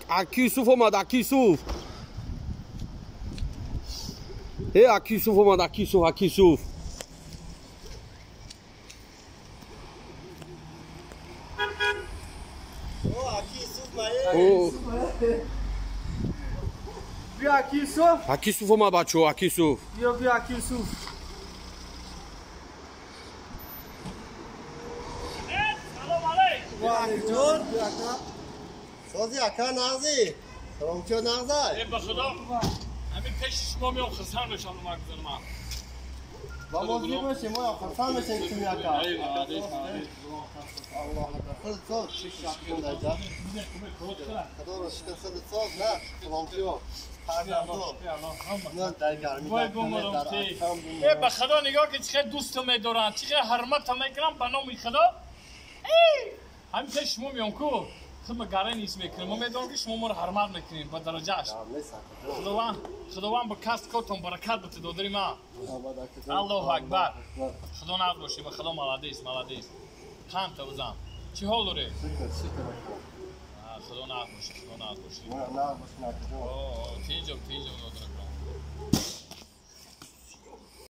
Аки Юсуф омад, Аки Юсуф. Э, Аки Юсуф омад, Аки Юсуф, Аки Юсуф. Бия, Аки Юсуф. Аки Юсуф омад, бачо, Аки Юсуф. Биё, биё, Аки Юсуф. Ҷон, сози ака нағзи, саломчиё нағзай. Ба худо, ҳамин пеши шумо меом, хурсанд мешавам, нумагузарма. Ба мо зир бошем, мо хурсанд мешавем, чун ака. Аллоҳ акбар, худ соз. Худоро шукр, худ соз, на саломчиё. Э, ба худо, нигоҳ ки чӣ хел дӯсту медоранд, чӣ хел ҳурмату мекунанд, ба номи худо. Ҳамин пеш шумо меом ку, худ ма гарай низ мекунем. Мо медонам, ки шумо моро ҳурмат мекунем ба дараҷааш. Худованд, Худованд ба касб котон баракат бите, додари ман. Аллоҳу акбар, Худо нағз бошӣ. Ба худо, молодец, молодец. Қанд тавзам, чӣ ҳол дорӣ? Худо нағз бошӣ, Худо нағз бошӣ. Тинҷом, тинҷом, додаракон.